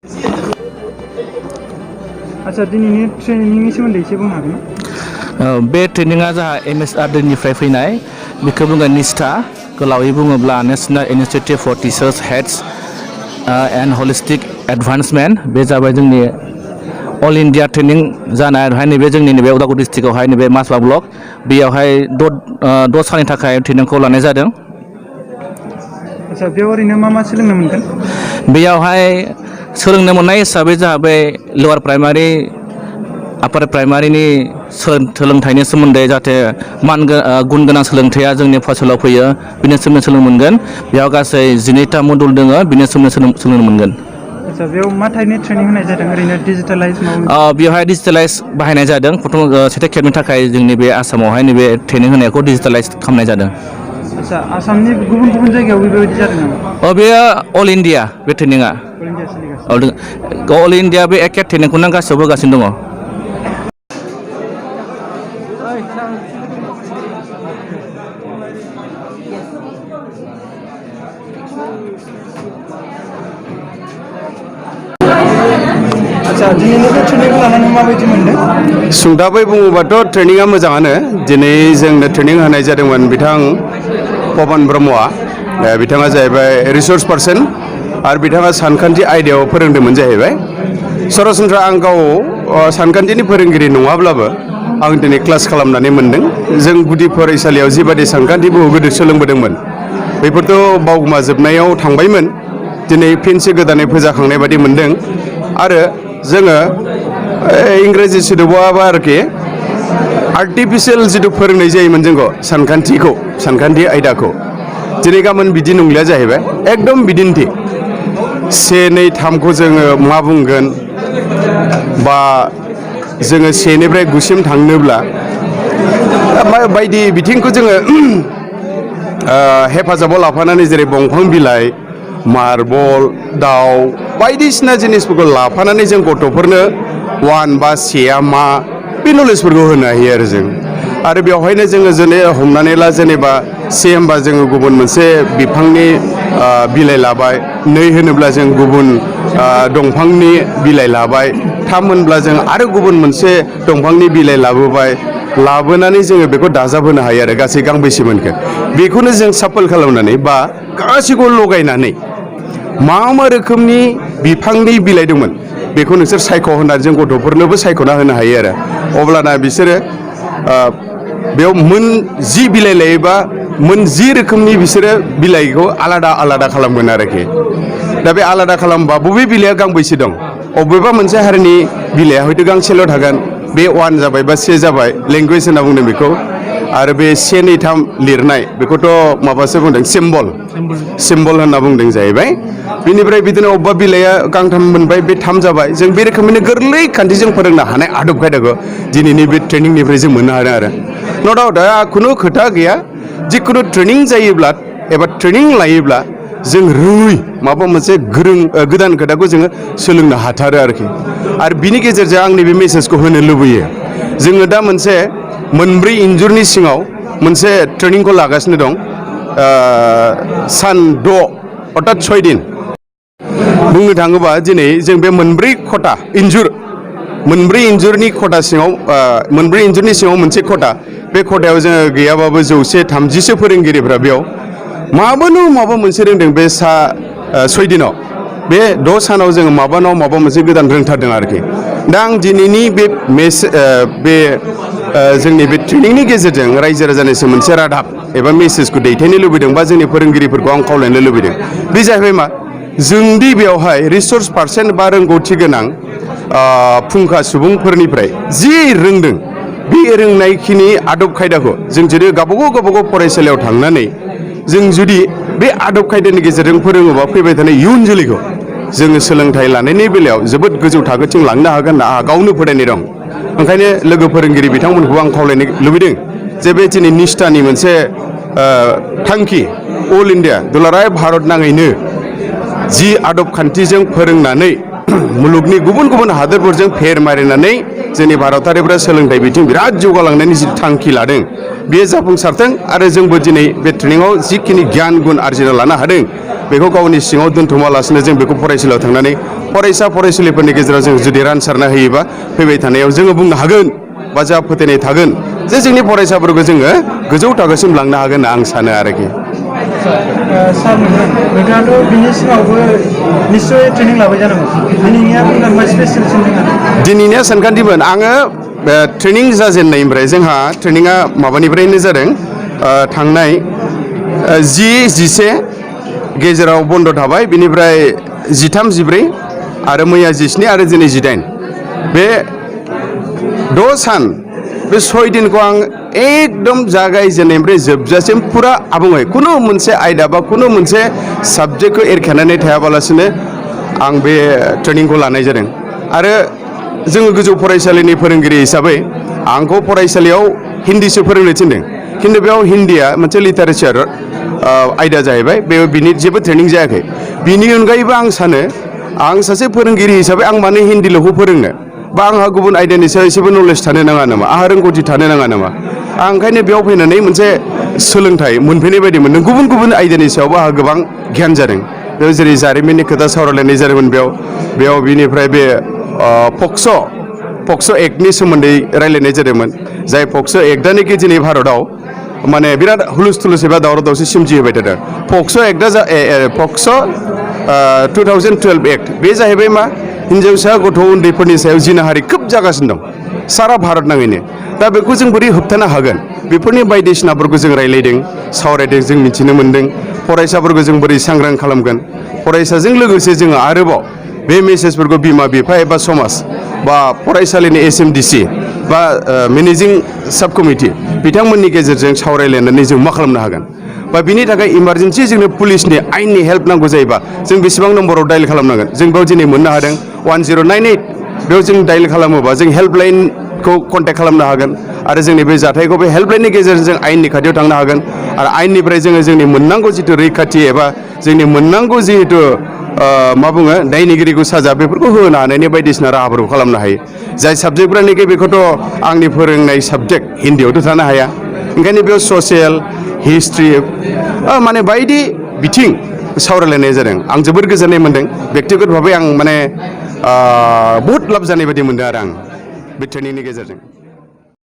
आच्छा दिनैनि ट्रेनिंनि सोमोन्दै एसे बुंनो हागोन ना? बे ट्रेनिंआ जाहा MSRDनिफ्राय फैनाय बेखौ बुङो निस्टा गोलावै बुङोब्ला national initiative for teachers heads and holistic advancement बे जाबाय जोंनि अल इन्डिया ट्रेनिं जानाय नैबे जोंनि नैबे उदालगुरि डिस्ट्रिक्टआवहाय नैबे मासबा ब्लक बेयावहाय द' साननि थाखाय ट्रेनिंखौ लानाय जादों। आच्छा बेयाव ओरैनो मा सोलोंनो मोनगोन? बेयावहाय सोलोंनो मोननाय हिसाबै जाहा बे लवार प्राइमारि आपार प्राइमारिनि सोलोंथाइनि सोमोन्दै जाहाथे गुन गोनां सोलोंथाइया जोंनि फरायसालियाव फैयो बिनि सोमोन्दै सोलोंनो मोनगोन। बेयाव गासै 12टा मडुल दङ बिनि सोमोन्दै सोलोंनो मोनगोन। आच्छा बेयाव मा टाइपनि ट्रेनिं होनाय जादों ओरैनो डिजिटेलाइज बेवहाय डिजिटेलाइज बाहायनाय जादों प्रथम सेथि खेबनि थाखाय जोंनि बे आसामावहाय नैबे ट्रेनिं होनायखौ डिजिटेलाइज खालामनाय जादों। आच्छा आसामनि गुबुन जायगायाव बेबायदि जादों नामा? बेयो अल इन्डिया बे ट्रेनिंआ अल इन्डिया बे एखे ट्रेनिंखौनो गासैयावबो होगासिनो दङ। आच्छा दिनैनि बे ट्रेनिंखौ लानानै माबायदि मोनदों? सुंथाबै बुङोबाथ' ट्रेनिंआ मोजाङानो। दिनै जोंनो ट्रेनिं होनाय जादोंमोन बिथां पबन ब्रह्मआ। बिथाङा जाहैबाय रिसर्स पार्सन आरो बिथाङा सानखान्थि आयदायाव फोरोंदोंमोन जाहैबाय। सरासनस्रा आं गाव सानखान्थिनि फोरोंगिरि नङाब्लाबो आं दिनै क्लास खालामनानै मोनदों। जों गुदि फरायसालियाव जिबादि सानखान्थिखौ गोदो सोलोंबोदोंमोन बेफोरथ' बावगोमाजोबनायाव थांबायमोन। दिनै फिनसे गोदानै फोजाखांनाय बादि मोनदों आरो जोङो इंराजि सोदोबावबा आरोखि आर्टिफिसियेल जिथु फोरोंनाय जायोमोन जोंखौ सानखान्थि आयदाखौ दिनै गाबोन बिदि नंलिया जाहैबाय। एकदम बिदिन्थि 1, 2, 3खौ जोङो मा बुंगोन बा जोङो 1 निफ्राय 9 सिम थांनोब्ला बायदि बिथिंखौ जोङो हेफाजाबाव लाफानानै जेरै दंफां बिलाइ मार्बल दाउ बायदिसिना जिनिसफोरखौ लाफानानै जों गथ'फोरनो 1 बा 1आ मा बे नलेजफोरखौ होनो हायो आरो जों आरो बेवहायनो जोङो हमनानै ला जेनेबा 1 होनबा जोङो गुबुन मोनसे बिफांनि बिलाइ लाबाय 2 होनोब्ला जों गुबुन दंफांनि बिलाइ लाबाय 3 होनब्ला जों आरो गुबुन मोनसे दंफांनि बिलाइ लाबोनानै जोङो बेखौ दाजाबहोनो हायो आरो गासै गांबेसे मोनखो बेखौनो जों साफल खालामनानै बा गासैखौ लगायनानै मा रोखोमनि बिफांनि बिलाइ दंमोन बेखौ नोंसोर सायख' होननानै जों गथ'फोरनोबो सायख'ना होनो हायो आरो अब्लाना बिसोरो बेयाव मोन 10 बिलाइ लायोबा मोन 10 रोखोमनि बिसोरो बिलाइखौ आलादा खालामगोन आरोखि। दा बे आलादा खालामबा बबे बिलाइया गांबेसे दं अबेबा मोनसे हारिनि बिलाइया हयथ' गांसेल' थागोन बे 1 जाबाय बा 1 जाबाय लेंगुवेज होनना बुंदों बेखौ आरो बे 1, 2, 3 लिरनाय बेखौथ' माबासो बुंदों सिम्बल होनना बुंदों जाहैबाय। बिनिफ्राय बिदिनो अबेबा बिलाइया गांथाम मोनबाय बे 3 जाबाय जों बे रोखोमैनो गोरलै खान्थिजों फोरोंनो हानाय आदब खायदाखौ दिनैनि बे ट्रेनिंनिफ्राय जों मोननो हादों आरो न' डाउट दा खुनु खोथा गैया जिखुनु ट्रेनिं जायोब्ला एबा ट्रेनिं लायोब्ला जों रोङै माबा मोनसे गोदान खोथाखौ जोङो सोलोंनो हाथारो आरोखि आरो बिनि गेजेरजों आंनि बे मेसेजखौ होनो लुबैयो जोङो दा मोनसे 4 इन्जुरनि सिङाव मोनसे ट्रेनिंखौ लागासिनो दं सान 6 अर्थात 6 दिन बुंनो थाङोबा दिनै जों बे 4 खथा इन्जुर 4 इन्जुरनि खथा सिङाव 4 इन्जुरनि सिङाव मोनसे खथा बे खथायाव जोङो गैयाबाबो 130सो फोरोंगिरिफ्रा बेयाव माबा मोनसे रोंदों बे 6 दिनाव बे 6 सानाव जोङो माबा मोनसे गोदान रोंथारदों आरोखि। दा आं दिनैनि बे जोंनि बे ट्रेनिंनि गेजेरजों रायजो राजानिसिम मोनसे रादाब एबा मेसेजखौ दैथायनो लुबैदों बा जोंनि फोरोंगिरिफोरखौ आं खावलायनो लुबैदों बे जाहैबाय मा जोंदि बेवहाय रिसर्स पार्सन बा रोंगौथि गोनां फुंखा सुबुंफोरनिफ्राय जि रोंदों बे रोंनायखिनि आदब खायदाखौ जों जुदि गावबागाव फरायसालियाव थांनानै जों जुदि बे आदब खायदानि गेजेरजों फोरोङोबा फैबाय थानाय इयुन जोलैखौ जोङो सोलोंथाइ लानायनि बेलायाव जोबोद गोजौ थाखोथिं लांनो हागोन होनना आंहा गावनो फोथायनाय दं। ओंखायनो लोगो फोरोंगिरि बिथांमोनखौ आं खावलायनो लुबैदों जे बे दिनै निष्ठानि मोनसे थांखि अल इन्डिया दुलाराय भारत नाङैनो जि आदब खान्थिजों फोरोंनानै मुलुगनि गुबुन गुबुन हादोरफोरजों फेर मारिनानै जोंनि भारतारिफोरा सोलोंथाइ बिथिं बिराद जौगालांनायनि जि थांखि लादों बेयो जाफुंसारथों आरो जोंबो दिनै बे ट्रेनिङाव जिखिनि गियान गुन आरजिना लानो हादों बेखौ गावनि सिङाव दोनथुमालासिनो जों बेखौ फरायसालियाव थांनानै फरायसा फरायसुलिफोरनि गेजेराव जों जुदि रानसारना होयोबा फैबाय थानायाव जोङो बुंनो हागोन बा जोंहा फोथायनाय थागोन जे जोंनि फरायसाफोरखौ जोङो गोजौ थाखोसिम लांनो हागोन होनना आं सानो आरोखि सार नोंथाङाथ' बिनि सिगाङावबो निस्सय ट्रेनिं लाबाय जानांगौ दिनैनिया बुंनांगौ स्पेसियेल ट्रेनिं दिनैनिया सानखान्थिमोन आङो ट्रेनिं जाजेननायनिफ्राय जोंहा ट्रेनिङा माबानिफ्रायनो जादों थांनाय 10-11 गेजेराव बन्द थाबाय बिनिफ्राय 13-14 आरो मैया 17 आरो दिनै 18 बे 6 सान बे 6 दिनखौ आं एकदम जागायजेननायनिफ्राय जोबजासिम फुरा आबुङै खुनु मोनसे आयदा बा खुनु मोनसे साबजेक्टखौ एरखेनानै थायाबालासिनो आं बे ट्रेनिंखौ लानाय जादों आरो जोङो गोजौ फरायसालिनि फोरोंगिरि हिसाबै आंखौ फरायसालियाव हिन्दीसो फोरोंनो थिनदों खिन्थु बेयाव हिन्दीया मोनसे लिटारेचार आयदा जाहैबाय बिनि जेबो ट्रेनिं जायाखै बिनि अनगायैबो आं सानो आं सासे फोरोंगिरि हिसाबै आं मानो हिन्दील'खौ फोरोंनो बा आंहा गुबुन आयदानि सायाव एसेबो नलेज थानो नाङा नामा आंहा रोंगौथि थानो नाङा नामा आं ओंखायनो बेयाव फैनानै मोनसे सोलोंथाइ मोनफैनाय बायदि मोनदों गुबुन गुबुन आयदानि सायावबो आंहा गोबां गियान जादों बेयाव जेरै जारिमिननि खोथा सावरायलायनाय जादोंमोन बेयाव बिनिफ्राय बे पक्स' एक्टनि सोमोन्दै रायलायनाय जादोंमोन जाय पक्स' एक्टआनोखि दिनै भारताव माने बिराद हुलुस थुलुस एबा दावराव दावसि सोमजिहोबाय थादों पक्स' एक्टआ 2012 एक्ट बे जाहैबाय मा हिन्जावसा गथ' उन्दैफोरनि सायाव जिनाहारि खोब जागासिनो दं सारा भारत नाङैनो दा बेखौ जों बोरै होबथानो हागोन बेफोरनि बायदिसिनाफोरखौ जों रायलायदों सावरायदों जों मिथिनो मोन्दों फरायसाफोरखौ जों बोरै सांग्रां खालामगोन फरायसाजों लोगोसे जोङो आरोबाव बे मेसेजफोरखौ बिमा बिफा एबा समाज बा फरायसालिनि SMDC बा मेनेजिं साब कमिटि बिथांमोननि गेजेरजों सावरायलायनानै जों मा खालामनो हागोन बा बिनि थाखाय इमारजेन्सि जोंनो पुलिसनि आयेननि हेल्प नांगौ जायोबा जों बेसेबां नम्बराव डायल खालामनांगोन जों बेयाव दिनै मोननो हादों 1098 बेयाव जों डायल खालामोबा जों हेल्पलाइनखौ कन्टेक्ट खालामनो हागोन आरो जोंनि बे जाथायखौ बे हेल्पलाइननि गेजेरजों जों आयेननि खाथियाव थांनो हागोन आरो आयेननिफ्राय जोङो जोंनि मोननांगौ जिथु रैखाथि एबा जोंनि मोननांगौ जिहेतु मा बुङो दायनिगिरिखौ साजा बेफोरखौ होनो हानायनि बायदिसिना राहाफोरखौ खालामनो हायो जाय साबजेक्टफ्रानोखि बेखौथ' आंनि फोरोंनाय साबजेक्ट हिन्दीयावथ' थानो हाया ओंखायनो बेयाव ससियेल हिस्ट्रि माने बायदि बिथिं सावरायलायनाय जादों आं जोबोद गोजोननाय मोन्दों बेक्तिगत भाबै आं माने बहुद लाब जानाय बायदि मोन्दों आरो आं बे ट्रेनिंनि गेजेरजों